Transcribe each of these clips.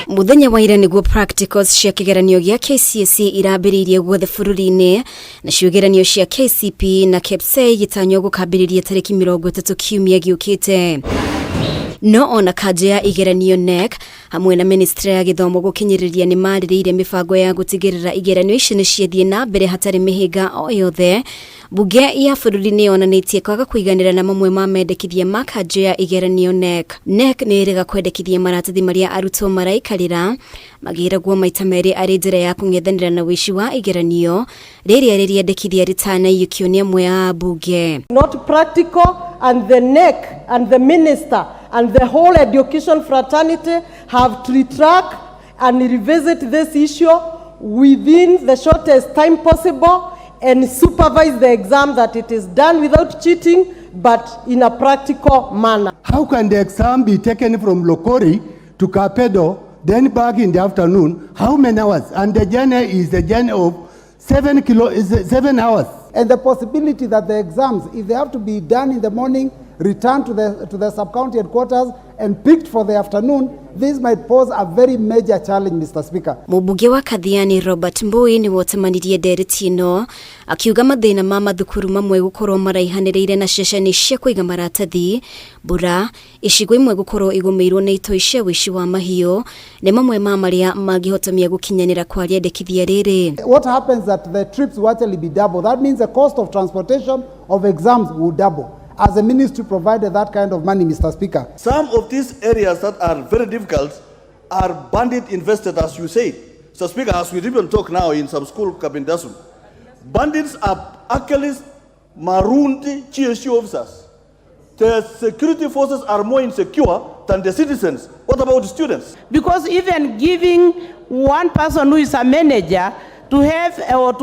Muthenya wa ira niguo practicals cia kigeranio gia KCSE irambĩrĩirie guothe bũrũri-inĩ, nacio igeranio cia KCPE na KPSEA igĩtanywo gũkambĩrĩria tarĩki 30 kiumia gĩũkĩte. No ona kanjũ ya igeranio KNEC hamwe na ministry ya gĩthomo gũkinyĩrĩria nĩ marĩrĩire mĩbango ya gũtigĩrĩra igeranio icio nĩ ciathiĩ na mbere hatarĩ mĩhĩnga o yothe, mbunge ya bũrũri nĩ yonanĩtie kwaga kũiganĩra na mamwe ma mendekithia ma kanjũ ya igeranio KNEC. KNEC nĩ ĩrega kwendekithia maratathi marĩa arutwo maraikarĩra magĩragwo maita merĩ arĩ njĩra ya kũng'ethanĩra na wĩici wa igeranio, rĩrĩa rĩrĩendekithia rĩtanaiyũkio nĩ amwe a ambunge. Not practical, and the KNEC and the minister and the whole education fraternity have to retract and revisit this issue within the shortest time possible and supervise the exam, that it is done without cheating but in a practical manner. How can the exam be taken from Lokori to Kapedo, then back in the afternoon? How many hours? And the journey is a journey of 7 kilo, is 7 hours. And the possibility that the exams, if they have to be done in the morning, return to the sub-county headquarters and picked for the afternoon, this might pose a very major challenge, Mr. Speaker. Mũmbunge wa Kathiani Robert Mbui nĩwe ũtamanirie ndereti ĩno, akiuga mathĩna ma mathukuru mamwe gũkorwo maraihanĩrĩire na ceceni cia kũiga maratathi, mbura, icigo imwe gũkorwo igũmĩirwo nĩ itoi cia ũici wa mahiũ nĩ mamwe ma marĩa mangĩhotomia gũkinyanĩra kwa rĩendekithia rĩrĩ. What happens that the trips will actually be double. That means the cost of transportation of exams will double. As a ministry provided that kind of money, Mr. Speaker? Some of these areas that are very difficult are bandit infested, as you say. So, Speaker, as we even talk now in some school, Kabindasu, bandits are actually marooned GSU officers. The security forces are more insecure than the citizens. What about the students? Because even giving one person who is a manager to have or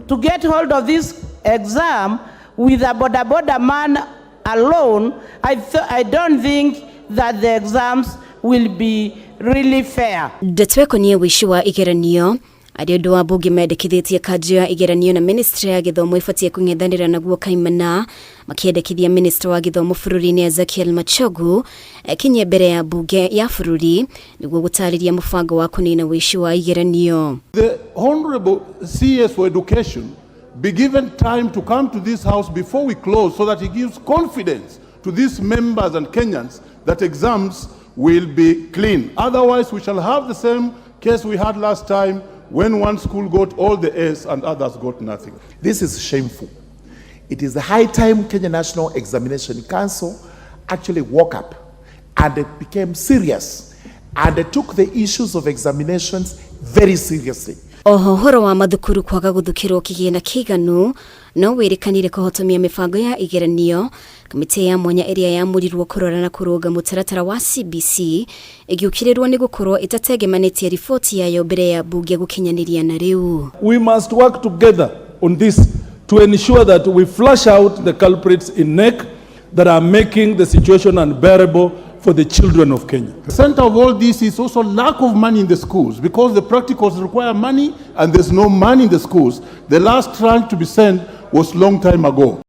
to get hold of this exam with a boda boda man alone, I don't think that the exams will be really fair. Ndeto ĩkoniĩ ũici wa igeranio arĩ ũndũ wa mbunge mendekithĩtie kanjũ ya igeranio na ministry ya gĩthomo ĩbatiĩ kũng'ethanĩra naguo kaimana, makĩendekithia minista wa gĩthomo bũrũri-inĩ Ezekiel Machogu ekinye mbere ya mbunge ya bũrũri nĩguo gũtarĩria mũbango wa kũnina ũici wa igeranio. The Honorable CS for Education be given time to come to this house before we close so that he gives confidence to these members and Kenyans that exams will be clean. Otherwise, we shall have the same case we had last time when one school got all the A's and others got nothing. This is shameful. It is the high time Kenya National Examination Council actually woke up and it became serious and they took the issues of examinations very seriously. Oho ũhoro wa mathukuru kwaga gũthukĩrwo kĩgĩna kĩiganu no wĩrĩkanire kũhotomia mĩbango ya igeranio, kamĩtĩ ya mwanya ĩrĩa yamũrirwo kũrora na kũrũnga mũtaratara wa CBC ĩgĩũkĩrĩrwo nĩ gũkorwo ĩtatengemanĩtie riboti yayo mbere ya mbunge gũkinyanĩria na rĩu. We must work together on this to ensure that we flush out the culprits in KNEC that are making the situation unbearable for the children of Kenya. The center of all this is also lack of money in the schools, because the practicals require money and there's no money in the schools. The last tranche to be sent was long time ago.